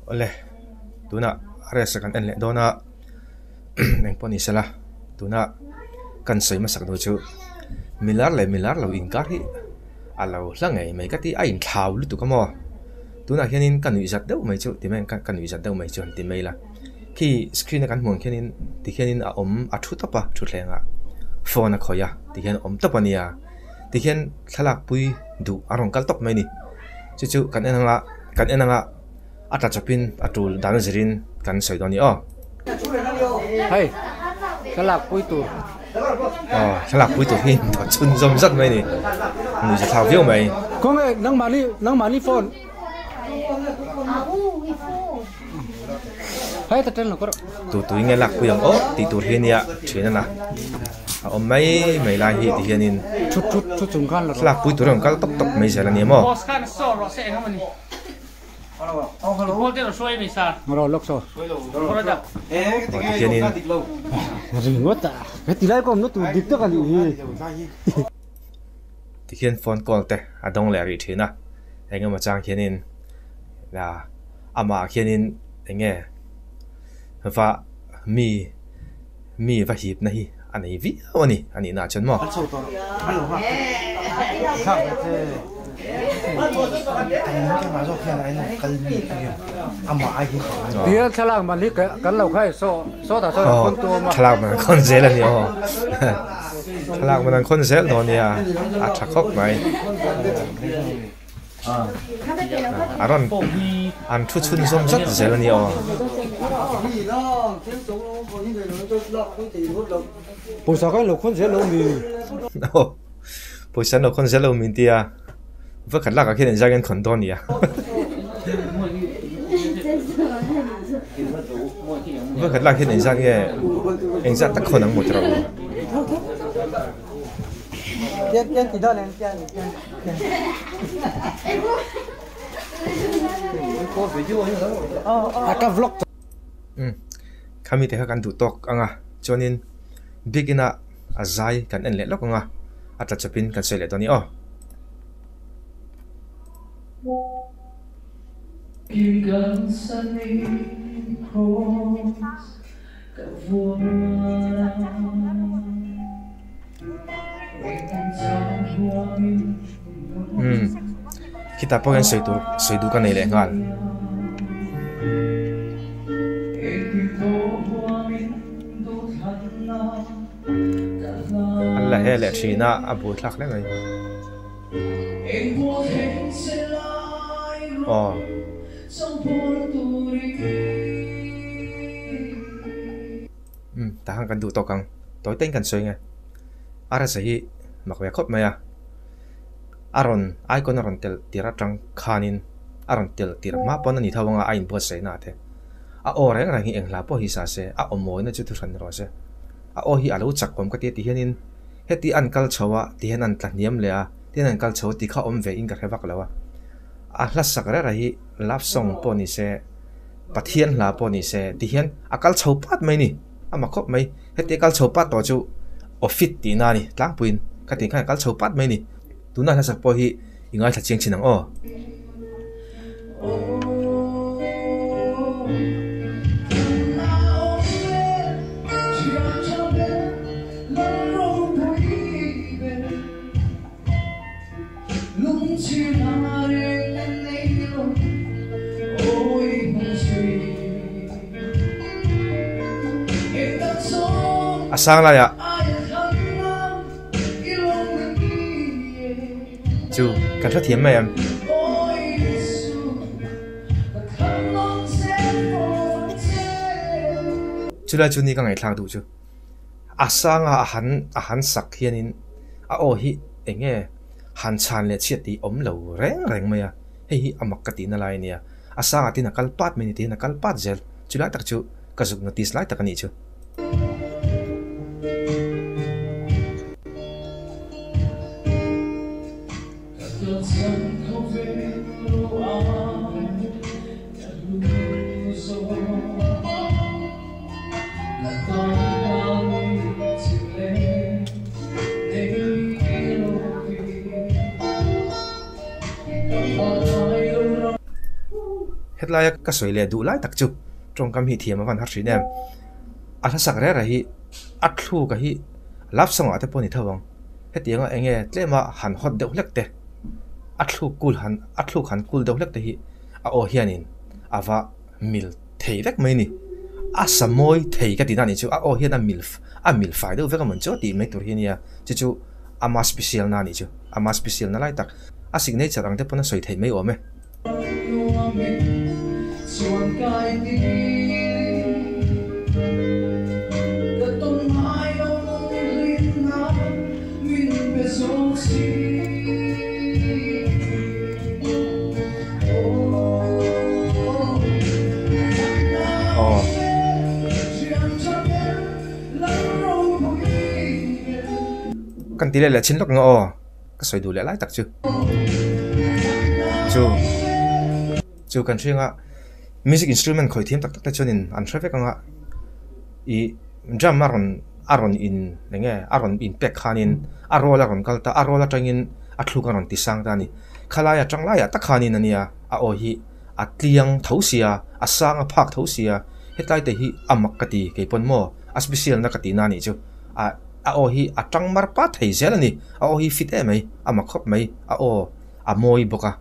Awle tunah rest a kan en leh dawn a engpawh ni sela tuna kan sawi hmasak duh chu milar leh milar lo inkar hi a lo hla ngei mai ka ti a inthlau lutuk a maw tunah hianin ka nuih zat deuh mai chu ti mai ka nuih zat deuh mai chu han ti mai ila khi screen a kan hmuh ang khianin tikhianin a awm a thu tawp a thutthleng ah phone a khawih a tikhian a awm tawp a nia tikhian thlalak pui duh a rawn kal tawp mai a ni chu chu kan en anga kan en anga a tla chawpin a tul dan a zirin kan sawi dawn a ni aw. Hei thlalak pui tur. Aw thlalak pui tur hi a chhun zawm zat mai a ni nuih za thlak viau mai. Khawnge nangmahni nangmahni phone. Hei ta ṭen lo ka rawh. Tu tui nge lak pui ang aw tih tur hi nia ṭhin a na a awm mai mai lai hi ti hianin Thut thut thut chung khan la rawh. Thlalak pui tur a rawn kal tawp tawp mai zel a ni maw. Aw ti hianin ti hian phone call te a dawng leh rih thin a eng emaw chang hianin amah khianin eng nge va mi mi va hipna hi a nei viau a ni a nihna ah chuan maw. Thlalak man an khawn zel a ni aw thlalak man an khawn zel dawn nia a tha khawp mai. A rawn an thu chhun zawm zat zel a ni aw. Pawisa kha an lo khawn zel lo mi? Aw, pawisa an lo khawn zel lo min tia, vawikhat lakah khian inzai an khawn dawn nia. Vawikhat lak hian engzat nge engzat tak khawn ang maw tiraw? Khami te kha kan duh tawk ang a, chuanin biakina a zai kan en leh lawk ang a, a tla chawpin kan sawi leh dawn a ni aw. Umm khitah pawh hian sawi tur sawi duh ka nei leh nghal. An la he leh thin a a buaithlak hle mai. Aw. Umm tah khan kan duh tawk ang tawi te in kan sawi nge a rasa hi mak ve khawp mai a a rawn icon a rawn telh tir atang khanin a rawn telh tir hma pawn a ni tho anga a inbuatsaih na te a aw reng reng hi eng hla pawh hi sa se a aw mawina chu thuhran ni rawh se a aw hi a lo chak awm ka ti a ti hianin heti an kal chho a ti hian an tla hniam leh a tin an kal chho a ti kha awm ve in ka hre vak lo a a hla sak reng reng hi love song pawh ni se. Pathian hla pawh ni se ti hian a kal chho pat mai ni, a mak khawp mai. Heti a kal chho pat tawh chu aw fit tihna a ni tlangpuiin ka tih khan a kal chho pat mai ni. Tuna hla sak pawh hi i ngaithla chiang chin ang aw. A sang laiah chu kan hrethiam mai em? Chulai chu ni ka ngaihthlak duh chu. A sanga a han a han sak hianin a aw hi eng nge han chhan leh chhiat tih awm lo reng reng mai a, hei hi a mak ka tihna lai a nia. A sangah tin a kal pat mai ni tiin a kal pat zel, chu lai tak chu ka zuk notice lai tak a nih chu. Helaia ka sawi leh duh lai tak chu tawngkam hi thiam a van har thin em. A hlasak reh reh hi a thluk a hi love song ah te pawh a ni tho ang. Hetianga eng nge tlema han hawt deuh hlek te, a thluk kul han a thluk han kul deuh hlek te hi a aw hianin a va mil thei vek mai a ni. A sa mawi thei ka tihna a nih chu a aw hian a mil a mil fai deuh vek a mawn chu a tih mai tur hi a nia. Chu chu ama special na a nih chu ama special na lai tak a signature ang te pawn a sawi theih mai awm e. Aw. Kan ti leh leh chin lawk ang aw. Ka sawi duh leh lai tak chu. Chu chu kan hriang a music instrument khawi thiam tak tak te chuanin an hre vek ang a ih drum a rawn a rawn in eng nge a rawn in pek khanin a roll a rawn kal ta a roll atangin a thluk a rawn ti sang ta a ni. Khalai atang laiah tak khanin a nia a aw hi a tliang tho sia a sang a phak tho sia hetlai te hi a mak ka ti kei pawn maw a special na ka tihna a nih chu a a aw hi a tang mar pat thei zel a ni a aw hi fit em mai a mak khawp mai a aw a mawi bawk a.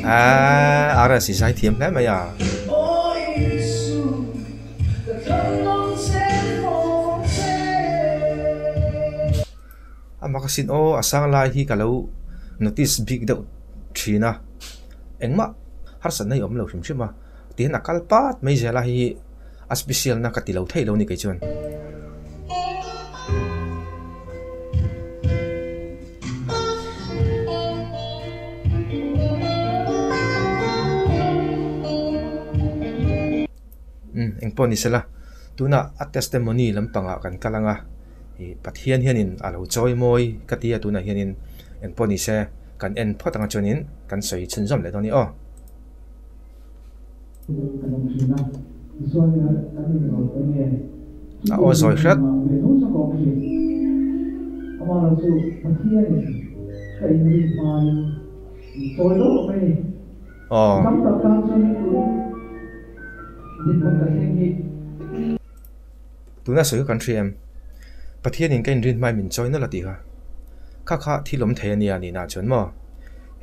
Aaa RS i zai thiam hle mai a. A mak asin aw a sang lai hi ka lo notice bik deuh thin a engmah harsatna hi a awm lo hrim hrim a tihian a kal pat mai zel a hei hi a special na ka ti lo thei lo a ni kei chuan. Umm engpawh ni sela tunah a testimony lampangah kan kal ang a ih Pathian hianin a lo chawi mawi ka ti a tunah hianin engpawh ni se kan en phawt ang a chuanin kan sawi chhunzawm leh dawn a ni aw. A aw zawi hret. Aw. Tuna sawi kha kan hria em? Pathianin ka inrin hmain min chawi nawlh a tih kha. Kha kha thil awm thei a nia nihna chuan maw?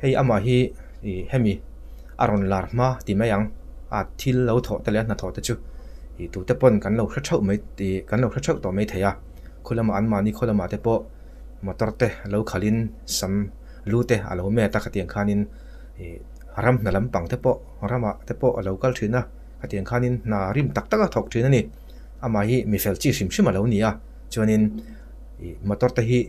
Hei amah hi ih hemi a rawn lar hma ti mai ang a thil lo thawh te leh a hnathawh te chu ih tute pawn kan lo hre theuh mai ih kan lo hre theuh tawh mai thei a. Khaw lamah anmahni khaw lamah te pawh motor te lo khalhin sam lu te a lo met a khatiang khanin ih ram hna lampang te pawh ramah te pawh a lo kal thin a khatiang khanin hna rim tak tak a thawk thin a ni. Amah hi mi fel chi hrim hrim a lo ni a, chuanin ih motor te hi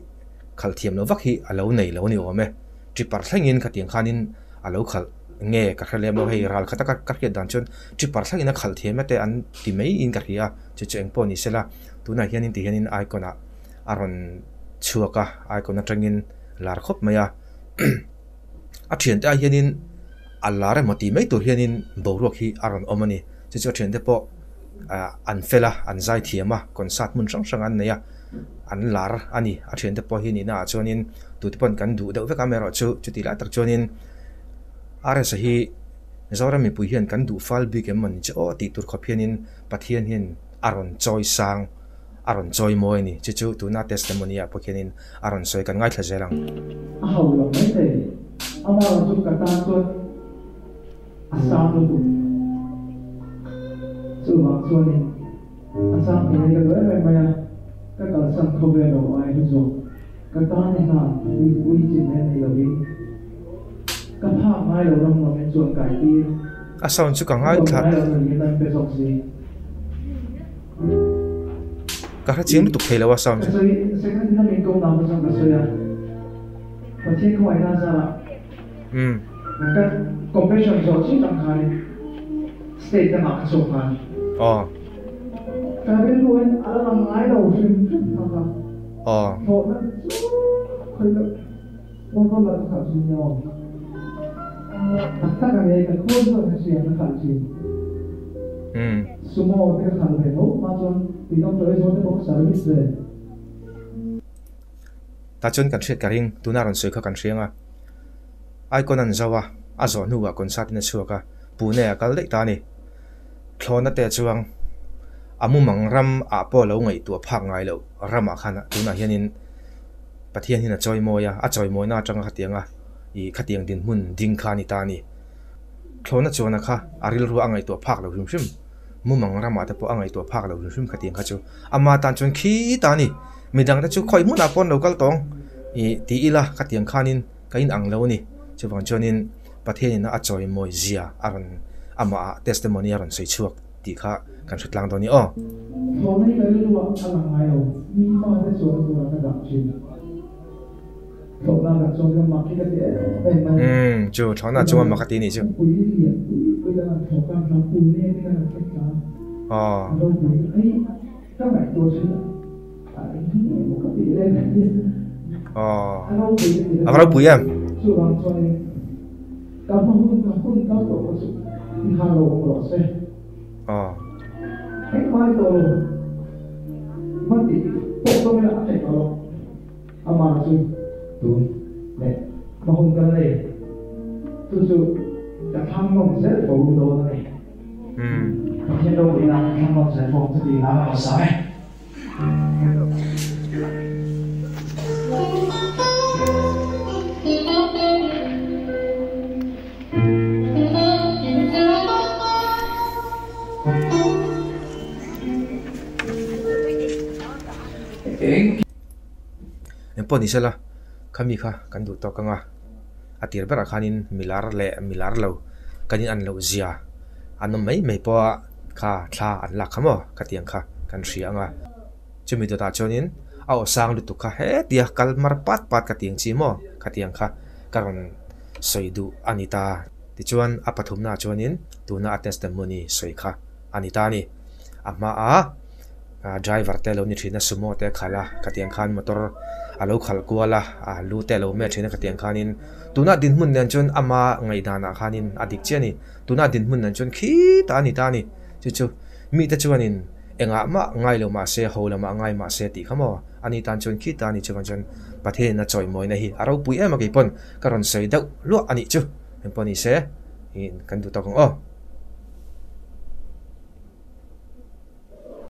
khalh thiam loh vak hi a lo nei lo a ni awm e. Tripper thlengin khatiang khanin a lo khalh nge ka hre lem lo, hei ral khat a ka hriat dan chuan tripper thlengin a khalh thiam e te an ti maiin ka hria a, chu chu eng pawh ni sela tunah hianin ti hianin icon ah a rawn chhuak a, icon atangin lar khawp mai a, a thiante ah hianin a lar emaw tih mai tur hianin boruak hi a rawn awm a ni, chu chu a thiante pawh. ah an fel a an zai thiam a concert hmun hrang hrang an nei a an lar a ni a thiante pawh hi nihna ah chuanin tute pawn kan duh deuh vek a amaherawh chu chutih lai tak chuanin RS a hi Zoram mipui hian kan duh fal bik em mawni chu aw tih tur khawp hianin Pathian hian a rawn chawi sang a rawn chawi mawi a ni chu chu tuna testimony ah pawh khianin a rawn sawi kan ngaithla zel ang. A ho lo mai thei amaherawh chu ka tan chuan. A sang lutuk. Chuvang chuanin a sang thei hi ka duh em em mai a, ka kalsan khawvel lo ai hlu zawk. Ka tan i hlan ui ui chin em ni lovin ka phak ngai lo ram nuam in chuan kai tir. A sound chu ka ngaithla. Ka ngai lo nun hi nan pe zawk si. Ka hre chiang lutuk thei lo a sound chu. Ka sawi second na min ko nang te chuan ka sawi a, Pathian khawngaihna zarah. Umm. Ka competition zawh chiah tang khan state dangah ka chhuak nghal. Aw. Ka rilru in a la lang ngai lo hrim hrim nghak a. Aw. Thawhna chu khawi loh Ford Roller ka khalh thin nia aw. Tak tak a ni ka khawl chuan ka hria ka khalh thin. Sumo te ka khalh ve tho hma chuan Tuidang Toys te pawh ka service ve. Tah chuan kan hriat ka ring, tuna rawn sawi kha kan hriang a. Icon an zo a, a zawh hnuah concert in a chhuak a, Pune a kal daih ta a ni. Thlawhna te chuang a mumang ram ah pawh lo ngaihtuah phak ngai loh ramah khan tunah hianin Pathian hian a chawimawi a, a chawimawina atanga khatianga ih khatiang dinhmun ding kha a ni ta a ni. Thlawhna chuana kha a rilru a ngaihtuah phak lo hrim hrim, mumang ramah te pawh a ngaihtuah phak lo hrim hrim khatiang kha chu ama tan chuan khi ta a ni. Midang te chu khawi hmunah pawh an lo kal tawng ih ti ila khatiang khanin ka inang lo a ni. Chuvang chuanin Pathianin a chawimawi zia a rawn amah testimony a rawn sawi chhuak tih kha kan hre tlang dawn ni aw. Thlawhna hi ka rilruah a lang ngai lo, mi fate chuan tura ka dah thin. Thlawhna kan chuan hian mak hi ka ti em em mai. Umm chu thlawhna chuan mak a ti nih chu. Pui lian pui pui kan han thlawh kan hla Pune te kan han thleng ta. Aw. A ropui hei ka ngaihtuah thin a, eng hi nge maw ka tih leh ka ti. Aw. A ropui ka ti A va ropui em? Chuvang chuanin ka hma hun ka hun kal tawh kha chu i khan lo awm rawh se. Aw. Engmah ni tawh lo. Hman tih pawh tum ila a theih tawh lo. Amah chu tun leh hma hun kal nei. Chu chu ka thlang nawm zel fo dawn a ni. Pathian ropuina ka thlang nawm zel fo ang chu tih hla ka rawn sa e. Engpawh ni sela khami kha kan duh tawk ang a, a tir berah khanin milar leh milar lo kan in an loh zia an awm mai mai pawh a. Kha thla an lak kha maw? Ka tiang kha kan hria ang a. Chumi dawtah chuanin a aw sang lutuk kha hetia kal mar pat pat ka tiang chi maw? Ka tiang kha ka rawn sawi duh a ni ta. Tichuan a pathumnaah chuanin tuna a testimony sawi kha a ni ta a ni. A hmaa driver te lo ni thin a, sumo te a khalh a, ka tiang khan motor a lo khalh kual a, a lu te a lo met thin a ka tiang khanin tuna dinhmun nen chuan ama ngaihdanah khanin a dik chiah a ni. Tuna dinhmun nan chuan khitah a ni ta a ni. Chu chu mite chuanin engah mah ngai lo mah se, ho lamah ngai mah se tih kha maw? Ani tan chuan khitah a ni chuvang chuan Pathianin a chawimawina hi a ropui em a kei pawn ka rawn sawi deuh luah a nih chu. Engpawh ni se, kan duh tawk ang aw.